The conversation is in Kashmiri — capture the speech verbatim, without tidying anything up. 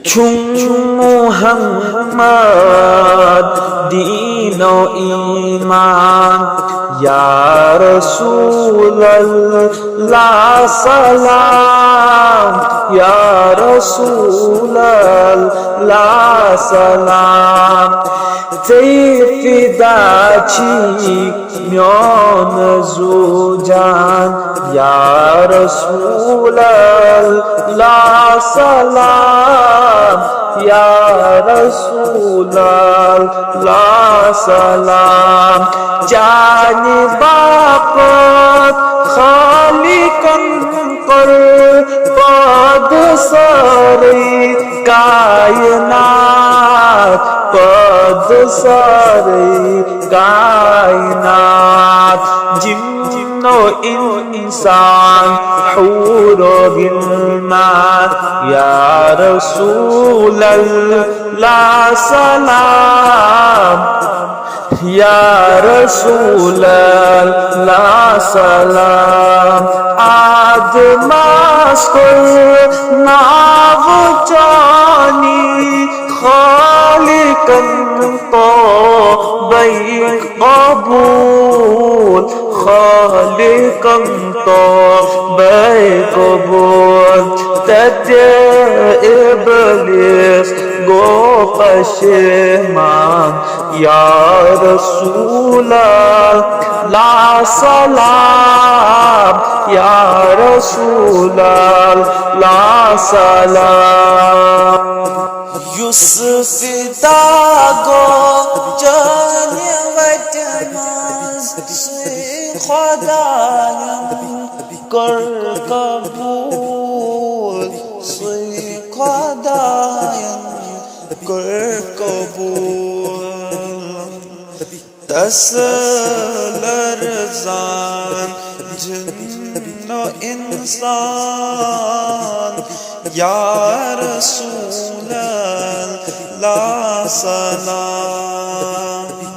چھُم محمد دیٖن و ایٖمان، یا رسول اللہ سلام، یا رسول اللہ سلام۔ ژے فدا چھی میون زو جان، یا رسول اللہ سلام، یا رسول اللہ سلام۔ چانہِ باپتھ خالقن کٔر پٲدٕ سٲرٕے کائنات، پٲدٕ سٲرٕے کائنات۔ جِن و اِنسان، حور و غلمان، یا رسول اللہ سلام، یا رسول اللہ سلام۔ آدمس کوٚر ناو چانی خالقن توبے قبول، خالقن توبے قبول۔ تتہِ ابلیس گو پشیمان، یا رسول اللہ سلام، یا رسول اللہ سلام۔ یُس فدا گو چانہِ وتہِ منٛز، سُے خداین کٔر قبول، سُے خداین کٔر قبول۔ تس لرزان جِن و اِنسان، یا رسول اللہ سلام۔